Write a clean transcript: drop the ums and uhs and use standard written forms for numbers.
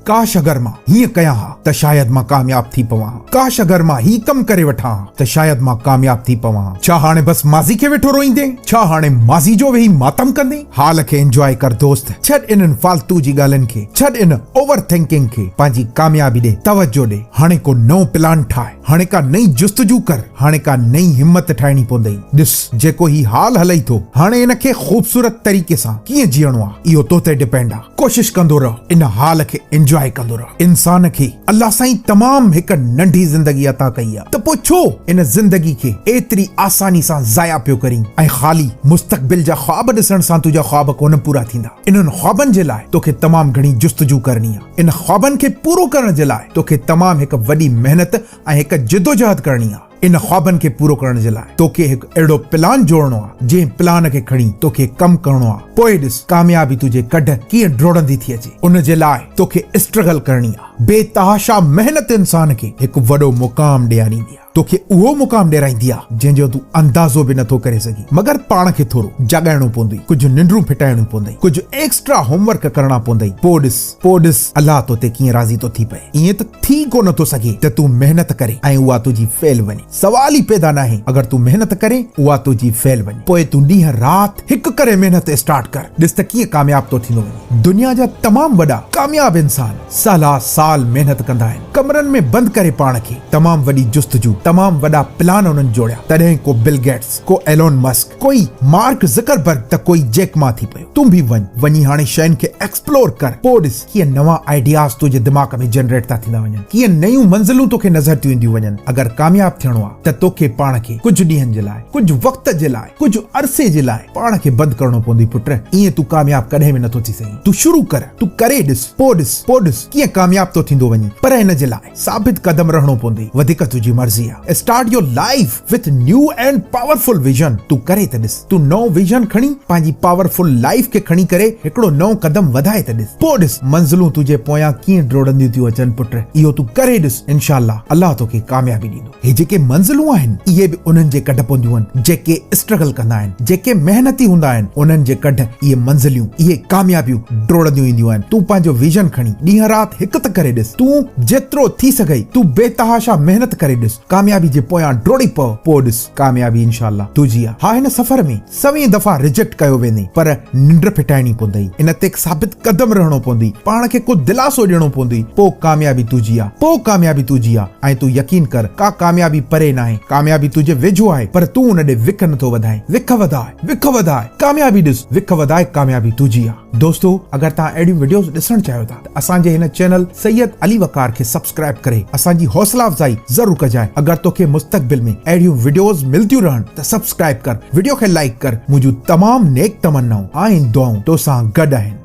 ڪاش اگر مان هيئن ڪيان ها ته شايد مان ڪامياب ٿي پوان ها. ڪاش اگر مان هي ڪم ڪري وٺان ها ته شايد مان ڪامياب ٿي پوان ها. ڇا هاڻي بس ماضي کي ويٺو روئيندين؟ ڇا هاڻي ماضي جو ويهي ماتم ڪندين؟ حال کي انجواء ڪر دوست، ڇڏ انهن فالتو جي ڳالهين کي، ڇڏ ان اوور ٿنڪنگ کي، پنهنجي ڪاميابي ڏي توجه ڏي، هاڻي ڪو نئون پلان ٺاهه، هاڻي ڪا نئين جستجو ڪر، هاڻي ڪا نئين همت ٺاهڻي پوندئي. ڏس جيڪو هي حال هلئي ٿو، هاڻي ان کي خوبصورت طريقي سان ڪيئن جيئڻو آ، اهو تو تي ڊپينڊ آ. ڪوشش ڪندو رهه، ان حال کي انجواء ڪندو رهه. انسان کي الله سائين تمام هڪ ننڍي زندگي عطا ڪئي آ ته پوء ڇو ان زندگي کي ايتري آساني سان ضايع پيو ڪرين ۽ خالي مستقبل جا خواب ڏسڻ سان تنهنجا خواب ڪونه پورا ٿيندا. انهن خوابن جي لاء توکي تمام گهڻي جستجو ڪرڻي آ. ان خوابن کي پورو ڪرڻ جي لاء توکي تمام هڪ وڏي محنت ۽ هڪ جدوجهد ڪرڻي آ. ان خوابن کي پورو ڪرڻ جي لاء توکي هڪ اهڙو پلان جوڙڻو آ، جنهن پلان کي کڻي توکي ڪم ڪرڻو آ. پوء ڏس ڪاميابي تنهنجي ڪڍ ڪيئن ڊوڙندي ٿي اچي. ان جي لاء توکي اسٽرگل ڪرڻي آ. بي تحاشا محنت انسان کي هڪ وڏو مقام ڏياريندي آ. توکي اهو مقام ڏيارائيندي آ، جنهن جو تون اندازو به نٿو ڪري سگهين. مگر پاڻ کي ٿورو جاڳائڻو پوندئي، ڪجهه ننڊون ڦٽائڻيون پوندئي، ڪجهه ايڪسٽرا هوم ورڪ ڪرڻا پوندئي. پوء ڏس، پوء ڏس الله تو تي ڪيئن راضي ٿو ٿي پئي. ائين ته ٿي ڪو نه ٿو سگهي ته تون محنت ڪرين ۽ اها تنهنجي فيل وڃي. سوال ئي پيدا ناهي. اگر تون محنت ڪرين اها تنهنجي فيل وڃي. پوء تون ڏينهن رات هڪ ڪري محنت اسٽارٽ ڪر. ڏس ته ڪيئن ڪامياب ٿو ٿيندو وڃين. دنيا جا تمام وڏا ڪامياب انسان سالها سال محنت ڪندا آهن. ڪمرن ۾ بند ڪري پاڻ کي. تمام وڏي جستجو، تمام وڏا پلان انهن جوڙيا. تڏهن ڪو بل گيٽس، ڪو ايلون مسڪ، ڪوئي مارڪ زڪربرگ ته ڪوئي جيڪ ما ٿي پيو. تون به وڃ، وڃي هاڻي شين کي ايڪسپلور ڪر، پوء ڏس ڪيئن نوان آئيڊياز تنهنجي دماغ ۾ جنريٽ ٿا ٿيندا وڃن، ڪيئن نيون منزلون توکي نظر ٿيون اينديون وڃن. اگر ڪامياب ٿيڻو آ ته توکي پاڻ کي ڪجهه ڏينهن جي لاء، ڪجهه وقت جي لاء، ڪجهه عرصي جي لاء پاڻ کي بند ڪرڻو پوندئي پٽ، ائين تون ڪامياب ڪڏهن به نٿو ٿي سگهين. تون شروع ڪر، تون ڪري ڏس، پوء ڏس، پوء ڏس ڪيئن ڪامياب ٿو ٿيندو وڃين، پر ان جي لاء. ثابت قدم رهڻو پوندئي وڌيڪ تنهنجي مرضي آ start your life with new and powerful vision تون ڪري ته ڏس تون نئون ويزن کڻي پنهنجي پاورفل لائيف کي کڻي ڪري هڪڙو نئون قدم وڌائي ته ڏس پوء ڏس منزلون تنهنجي پويان ڪيئن ڊوڙنديون ٿيون اچن پٽ اهو تون ڪري ڏس انشاء الله الله توکي ڪاميابي ڏيندو. هي جيڪي منزلون آهن اهي به انهن جي ڪڍ پونديون آهن جيڪي اسٽرگل ڪندا آهن جيڪي محنتي هوندا آهن انهن جي ڪڍ اهي منزليون اهي ڪاميابيون ڊوڙنديون اينديون آهن تون پنهنجو ويزن کڻي ڏينهن رات هڪ ته ڪري ڏس تون جيترو ٿي سگهئي تون بي تحاشا محنت ڪري ڏس ڪاميابي جي پويان ڊوڙي پئو پوء ڏس ڪاميابي انشاء الله تنهنجي آ ها هن سفر ۾ سوين دفعا ريجيڪٽ ڪيو ويندين پر ننڊ ڦٽائڻي پوندئي، ان تي ثابت قدم رهڻو پوندئي، پاڻ کي ڪو دلاسو ڏيڻو پوندئي، پوء ڪاميابي تنهنجي آ، پوء ڪاميابي تنهنجي آ ۽ تون يقين ڪر ڪا ڪاميابي پري ناهي، ڪاميابي تنهنجي ويجهو آهي پر تون ان ڏي وک نٿو وڌائين، وک وڌاء، وک وڌاء، ڪاميابي ڏس، وک وڌاء ڪاميابي تنهنجي آ. دوستو اگر توهان اهڙيون وڊيوز ڏسڻ چاهيو ٿا ته اسان جي هن چينل سيد علي وقار کي سبسڪرائب ڪري اسان جي حوصلا افزائي ضرور ڪجانء اگر توکي مستقبل ۾ اهڙيون وڊيوز ملديون رهن ته سبسڪرائب ڪر وڊيو کي لائيڪ ڪر منهنجون تمام نيڪ تمنائون آهن دعائون توسان گڏ آهن.